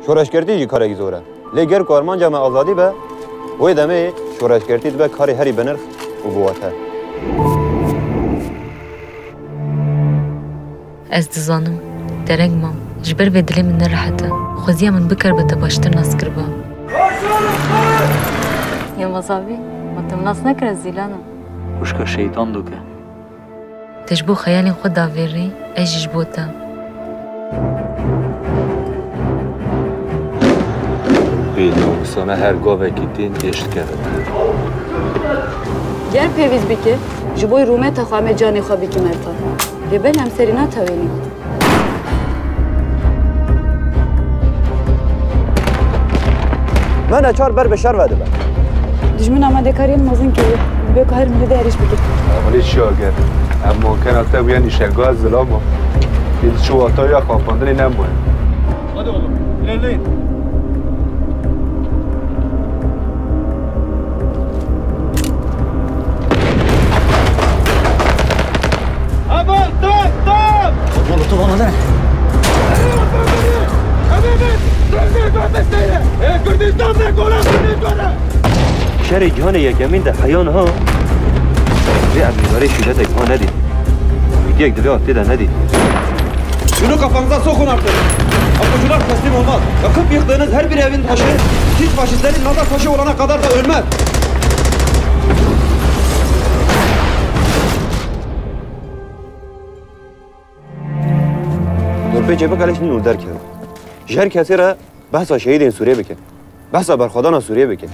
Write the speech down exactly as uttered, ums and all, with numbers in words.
Şoreşgertî jî karekî zor e. Lê ger ku armanca me azadî be, wê demê şoreşgertî dibe karê herî binirx û biwate. Ez dizanim, dereng mam. Ji ber vê dilê min nerehet e. Xweziya min bikaribe te baştir nas kiriba. Yilmaz abî, ma tu min nas nekir, ez Zîlan im. Xwişka şeytan doke. Te ji bo xeyalên xwe davêrî, ez jî ji bo te. Bênamusane her gavekî tên êşt keve. Ger pêwîst bike, ji bo rûmeta xwe em ê canê xwe bikî mertan. Lê belê em serî natewênî. Me neçar ber bi şer ve dibe. Dijmin amadekariyên mezin kiriye. Dibe ku her miletê êrîş bike. Ev çi ager? Ev mankena te bûye nîşenga zilama. Ê diçû wata ya xapandinê nemaye. Hadi oğlum, ilerleyin. Aman, tamam, tamam! Oğlum, otur bana lan. Şerê cîhanê yekemîn de heya niha vê erdnîgarê şîdetek ha nedî. Komîdiyek divê tê de nedî. Şunu kafanıza sokun artık. Apocular teslim olmaz. Yakıp yıktığınız her bir evin taşı, siz faşistlerin Nazi taşı olana kadar da ölmez. Dorpêçê bikelê nû derkeve. Ji her kesê re behsa şehîdên Sûriyê bike. Behsa berxwedana Sûriyê bike.